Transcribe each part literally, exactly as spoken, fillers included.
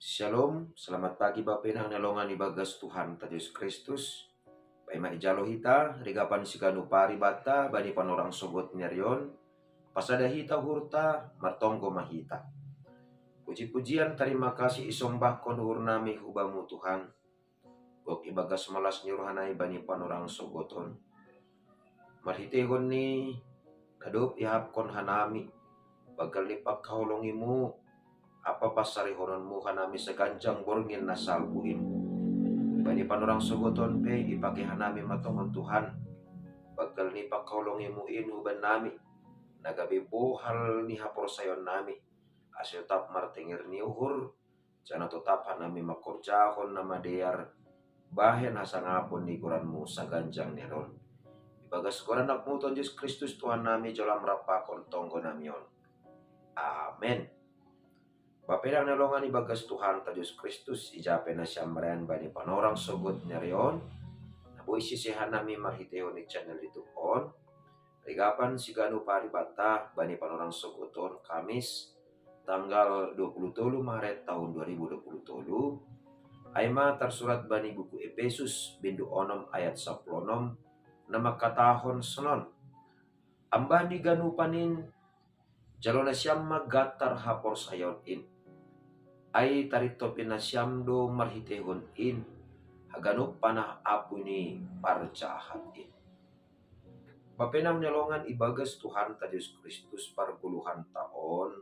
Shalom, selamat pagi Bapenang nelongan ibagas Tuhan ta Jesus Kristus. Paima ijalo hita rigapan siganu pari bata bani panorang sogot nyarion, pasada hita hurta, martonggo mahita. Puji-pujian, terima kasih isombahkon uhur nami hubamu Tuhan. Gok ibagas malas nyuruh hanai bani panorang sogoton. Marhitehon ni nadop ihapkon hanami, bagal ni pakaholongimu, apa pasarihononmu hanami saganjang borngin na salpu in. Bani panorang sogoton pe ipake hanami matongon Tuhan, bagal ni pakaholongimu in huban nami, na gabe bohal ni haporsayon nami, ase totap martenger ni uhur, janah totap hanami mangkorjahon na madear, bahen hasangapon ni goranmu saganjang ni ari on. Ibagas goran anakmu Tuhan Jesus Kristus Tuhan nami jolam rapakon tonggo nami on. Amen. Bapenang nelongan ibagas Tuhan ta Jesus Kristus, ijape nasiam marayan bani panorang sogot nyarion, na boi sisehan nami marhitehon ni channel YouTube on, rigapan siganu pari bata bani panorang sogoton Kamis, tanggal dua puluh tolu Maret tahun dua ribu dua puluh tolu, aima tarsurat bani buku Epesus bindu onom ayat sapuluh onom, na mangkatahon sonon: Ambah ni ganupan in, jalo nasiam ma gattar haporsayaon in. Ai tarintopi nasiam do marhitehon in haganup panah apuy ni parjahat in. Bapenang nelongan ibagas Tuhan ta Jesus Kristus, pargoluhan ta on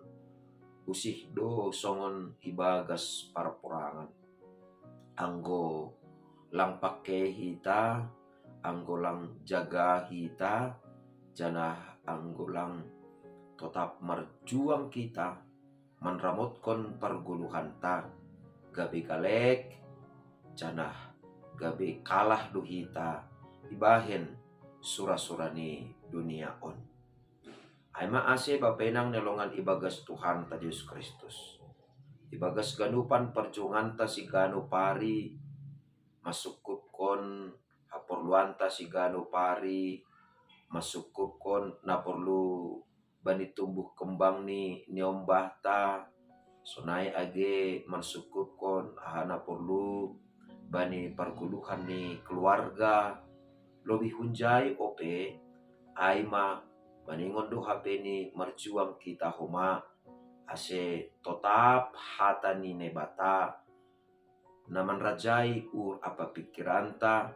usih do songon ibagas parporangan. Anggo lang pangkei hita, anggo lang jaga hita, janah anggo lang totap marjuang hita manramotkon pargoluhanta, gabe galek janah gabe kalah do hita ibahen sura-sura ni dunia on. Aima ase bapenang nelongan ibagas Tuhan ta Jesus Kristus, ibagas ganupan parjuanganta siganu pari, masungkupkon haporluanta siganu pari, masungkupkon na porlu bani tumbuh kembang ni niombahta, sonai age mansungkupkon aha na porlu bani pargoluhan ni keluarga. Lobih hunjai ope, aima maningon do hape ni marjuang hita homa, ase totap hata ni Naibata na manrajai uhur ampa pingkiranta,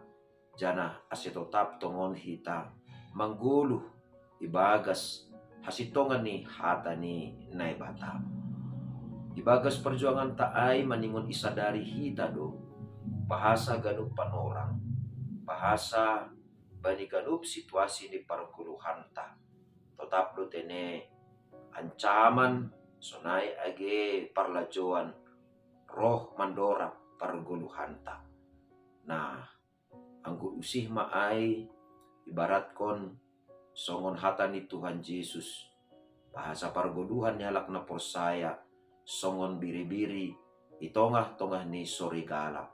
janah ase totap tongon hita manggoluh ibagas hasintongan ni hata ni Naibata. Ibagas parjuanganta ai maningon isadari hita do bahasa ganup panorang, bahasa bani ganup situasi ni pargoluhanta. Totap do tene ancaman, sonai age parlajoan roh mandorab pargoluhanta. Nah, anggo usih ma ai ibaratkon songon hata ni Tuhan Jesus, bahasa pargoluhan ni halak na porsaya songon biri-biri i tongah-tongah ni sorigala.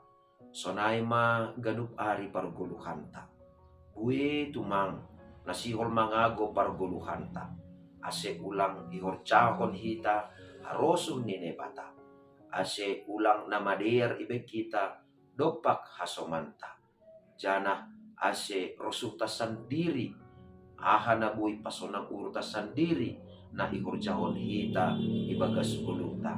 Sonai ma ganup ari pargoluhanta. Bue tumang na sihol mangago pargoluhanta, ase ulang ihorjahon hita harosuh ni Naibata, ase ulang na madear ibaen hita dompak hasomanta, janah ase rosuhta sandiri, aha na boi pasonang uhurta sandiri na ihorjahon hita ibagas ngolunta,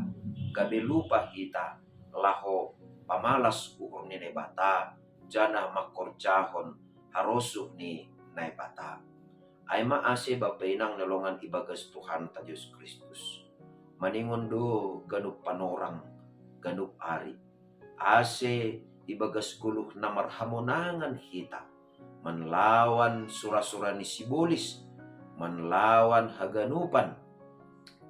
gabe lupa hita laho pamalas uhur ni Naibata, janah mangkorjahon harosuh ni Naibata. Aima ase bapenang nelongan ibagas Tuhanta Jesus Kristus, maningon do ganup panorang, ganup ari, ase ibagas goluh na marhamonangan hita manlawan sura-sura ni sibolis, manlawan haganupan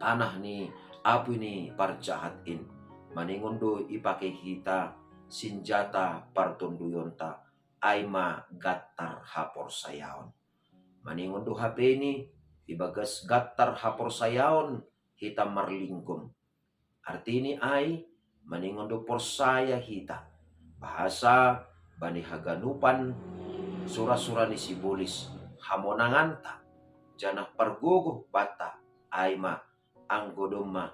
panah ni apuy ni parjahat in. Maningon do ipake hita sinjata partonduyonta, aima gattar haporsayaon. Maningon do hapeni ibagas gattar haporsayaon hita marlinggom. Artini ai, maningon do porsaya hita, bahasa bani haganupan sura-sura ni sibolis hamonanganta, janah pargogoh banta, aima anggo domma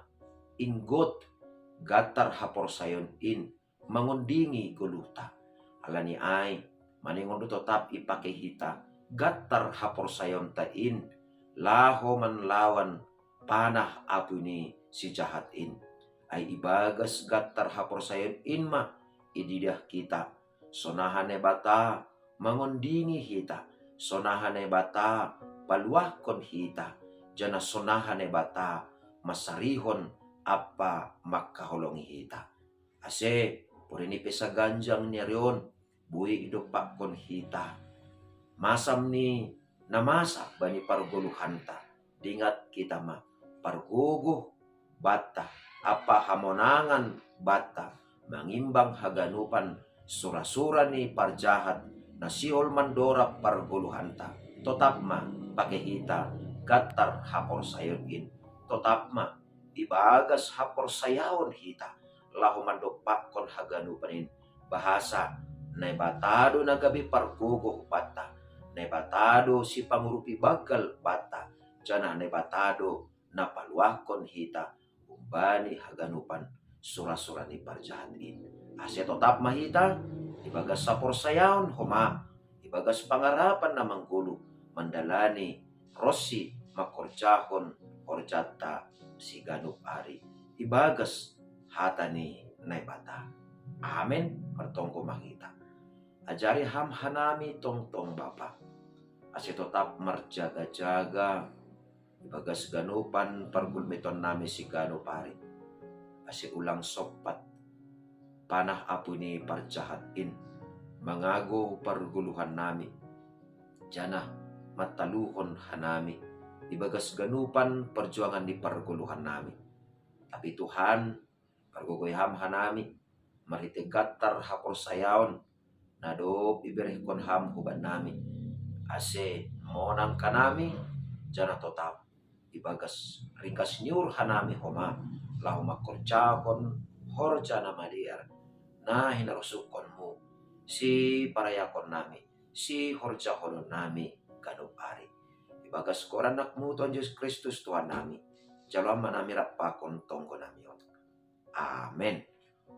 inggot gattar haporsayaon in mangondingi goluhta. Alani ai, maningon do totap ipake hita gattar haporsayaonta in laho manlawan panah apu ni si jahat in. Ai ibagas gattar haporsayaon in ma ididah hita, sonaha Naibata mangondingi hita, sonaha Naibata paluahkon hita, janah sonaha Naibata mansarihon ampa mangkaholongi hita. Ase, porini pe saganjang ni ari on, boi idompakkon hita masam ni na masa bani pargoluhanta. Dingat hita ma, pargogoh banta ampa hamonangan banta mangimbang haganupan sura-sura ni parjahat na sihol mandorab pargoluhanta. Totap ma pake hita gattar haporsayaon in. Totap ma ibagas haporsayaon hita laho mandompakkon haganupan in, bahasa Naibata do na gabe pargogoh banta, Naibata do sipangurupi banggal banta, janah Naibata do na paluahkon hita humbani haganupan sura-sura ni parjahat in. Ase totap ma hita ibagas haporsayaon homa, ibagas pangarapan na manggoluh, mandalani ronsi mangkorjahon horjanta siganup ari ibagas hata ni Naibata. Amen. Martonggo ma hita. Ajari Ham hanami tongtong Bapa, ase totap marjaga-jaga ibagas ganupan pargulmitonnami siganup ari, ase ulang sompat panah apu ni parjahat in mangagou pargoluhannami, janah mantaluhon hanami ibagas ganupan parjuangan ni pargoluhannami. Tapi Tuhan, pargogoi Ham hanami marhitei gattar haporsayaon na dob iberehkon Ham hubannami, ase monang hanami, janah totap ibagas ringgas ni uhur hanami homa laho mangkorjahon horja na madear na hinarosuhkonmu siparayakonnami, sihorjahononnami ganup ari. Ibagas goran AnakMu Tuhan Jesus Kristus Tuhannami, jaloan ma nami rap pakon tonggonami on. Amen.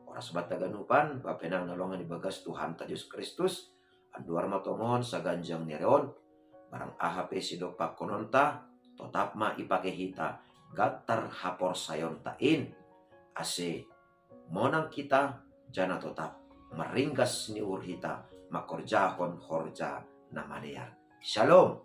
Horas banta haganupan, bapa inang na longan ibagas Tuhanta Jesus Kristus, anduhar ma tongon saganjang ni ari on, barang aha pe sidompakkononta, totap ma ipake hita gattar haporsayaonta in, ase monang hita, janah totap maringgas ni uhur hita mangkorjahon horja na madear. Shalom.